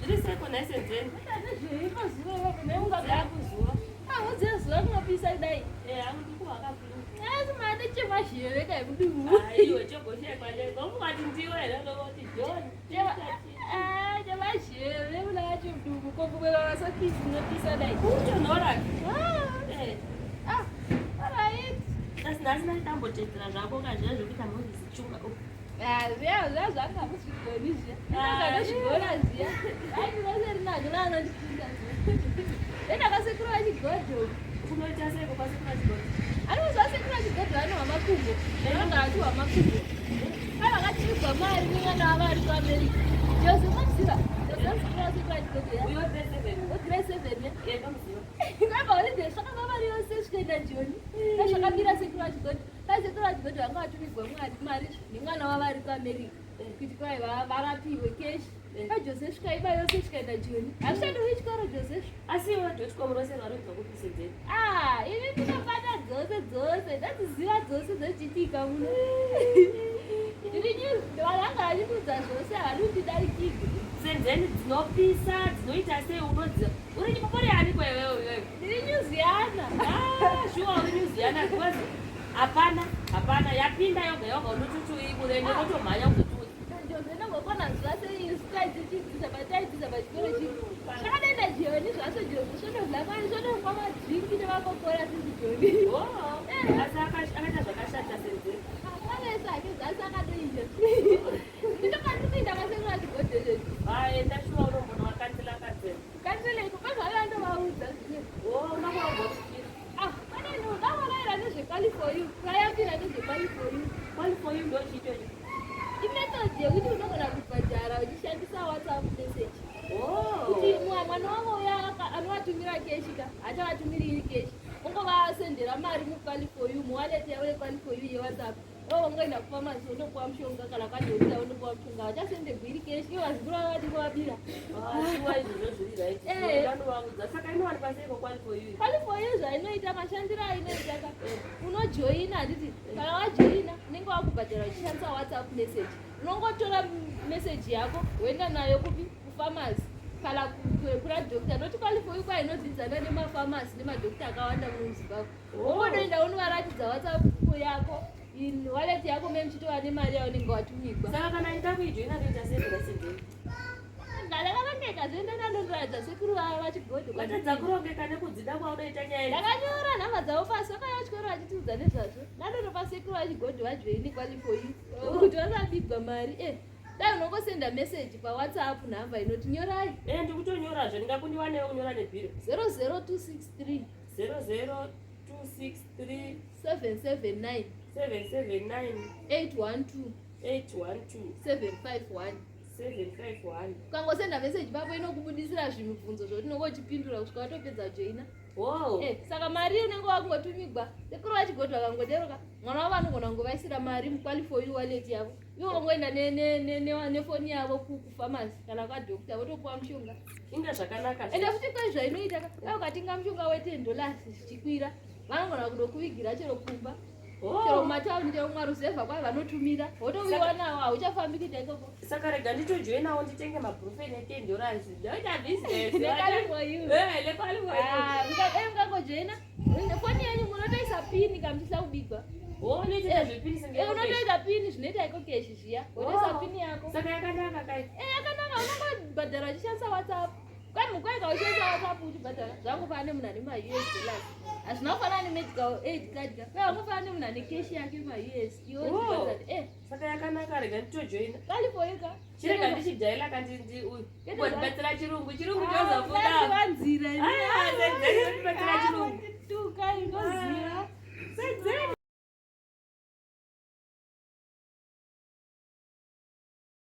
Zviri seiko nhai Senzeni? Nezveiko zuva ipapo neungagara kuzuva. Auziva zuva rinopisa kudai. Eh, hangu ndikuhaka Asi mane chemazheve kai mudumu. Aiwe chogoshekwa ndego mukati ndiwe here unoti John. Ah, chemazheve munacho mudumu ko kumwera masokisi munopisa dai. Kutonhora. Ah. Eh. Ah, alright. Asi nhasi ndambotedzera zvako kazviya zvekuita mhondisi chunga. Ah, zviya zviya zvanga muzvigoni zviya. Ndakazvigona zviya. Ai ndinose rinazvo naanondipinda zviya. Ndakasekuru vachigodho. Kunoita seiko kwasekuru vachigodho? Anozwa sekuru vachigodho vanohwa makumbo. Vanonga vachihwa makumbo. Ai vakatirigwa mari nemwana wavo ari kuAmerica. Jose unomuziva? Jose muzukuru wasekuru vachigodho ya. Uyo grade 7. O grade 7 ya. Eh, ndomuziva. Kwabva holiday zvakabva mari yose svikaenda Joni. Zvakabira sekuru vachigodho. Vasekuru vachigodho vanga vatumigwa mari nemwana wavo ari kuAmerica. Kuti kwai varapiwe cash. KaJose svika iba yose svikaenda Joni. Hazvichadi chikoro Jose. Asi iwe dotcom rose rwaribva kupi Senzeni? Ah, ini ndinobata dzose dzose. Ndadziziva dzose dzochiitika muno. Ndiri news, vanhu vanga vachitiudza zvose havadi kutidarikidze. Senzeni dzinopisa, dzinoita sei unodziva. Uri chipopori yani kwa iwewe iwewe? Ndiri news yana. Ah, shuwa uri news yana because hapana hapana yapinda yoga yoga unototi uibude ende wotomhanya kuzotiudza. Jose ndangokona zuva sei isu taidzidzisa pataidzidza pachikoro chino. Zvakadaenda Joni zvazvo Jose zvododla mari zvodomwa madrinki nemakokora sisi Joni. Oh, asi akaita zvakashata Senzeni. Akanesa hake zvasi akadoita. Ndokandikuenda kwasekuru achigodhezvezi. Aenda shuwa unombona wakansela kansela. Kansela iko kwazvaiva ndovaudza zvine. Oh, unovaudza. Ah, pane ndavaraira nezveQuali4U, vayambira nezveQuali4U. Quali4U ndo chiito icho. Imethod yekuti unogona kubhadhara uchishandisa WhatsApp message. Oh. Kuti mwana wavo uya anovatumira cash ka, hachavatumiri iri cash. Ungovasendera mari muQuali4U, muwallet yavo yeQuali4U yeWhatsApp. Ivo vangoenda kupharmacy vondopuwa mushonga kana kwadokita vondopuwa mushonga. Vachasende iri cash, ivo vazukuru vavo vachingova Ah, shuwa izvozvo zviri right. Eh. Ndanovaudza. Saka inowanikwa seiko Quali4U? Quali4U zvainoita mashandiro ainoita ka unojoina handiti kana wajoina unenge wakubhadhara uchishandisa WhatsApp message unongotora message yako woenda nayo kupi kupharmacy kana kuna doctor noti Quali4U kwa inodzidzana nemapharmacy nemadokta akawanda muno muZimbabwe wongodoenda unovaratidza WhatsApp yako in wallet yako me muchitova nemari yaunenge watumigwa. Saka kana ndida kuijoina ndoita sei kuda Senzeni? Ndakarongeka zvendo ndandoratidza sekuru vava vachigodho. Watadza kurongeka nekudzida kwaunoita nyaya idzi. Ndakanyora nhamba dzavo pasi vakauya kuchikoro vachitiudza nezvazvo. Ndandotopa sekuru vachigodho vajoini Quali4U kuti vasabigwa mari. Eh, dai unongosenda message paWhatsApp nhamba inoti nyorai. Eh, ndikutonyorazve ndingakundiwanewo kunyora nebhiro. 00263 00263 779 779 812 812 751. 751. Ukangosenda message papo inokubudisira zvimibvunzo zvokuti unonge uchipindura kusvika watopedza joina. Wow. Eh, saka mari unenge wakungotumigwa sekuru vachigodho vakangoderoka mwana wavo anogona kungovaisira mari muQuali4U wallet yavo ivo vangoenda nefoni yavo kupharmacy kana kwadokta votopuwa mushonga. Inga zvakanaka. Ende futi kwai zvainoita ka dai ukatenga mushonga we10 dollars zvichikwira vanogona kudokuvigira chero kumba chero mumatauni chero mumaruzevha kwai vanotumira wotoviwa nawo hauchafambi kuita ikoko. Saka rega nditojoinawo nditenge mabrufen e10 dollars. Ndoita business. NeQuali4U. Eh, neQuali4U. Mungangojoina foni yenyu munotoisa PIN kamuchisa kubigwa. Oh, unoita zvepini Eh, unotoita PIN zvinoita iko cash zviya wotoisa PIN yako. Saka yakanaka kai. Eh, yakanaka unongobhadhara uchishandisa WhatsApp kwai mukwaika uchishandisa WhatsApp uchibhadhara zvangofanana nemunhu ane maUS dollars hazvina kufanana nemedical aid card ka kwai wangofanana nemunhu ane cash yake maUS iwe Oh. uchibhadhara eh. Saka yakanaka rega nditojoina. Quali4U ka. Chirega ndichijaila kandi ndi uyu. Kete Kundibatsira chirungu, chirungu chozobuda. vanzira. Aiwa, Senzeni unondibatsira chirungu.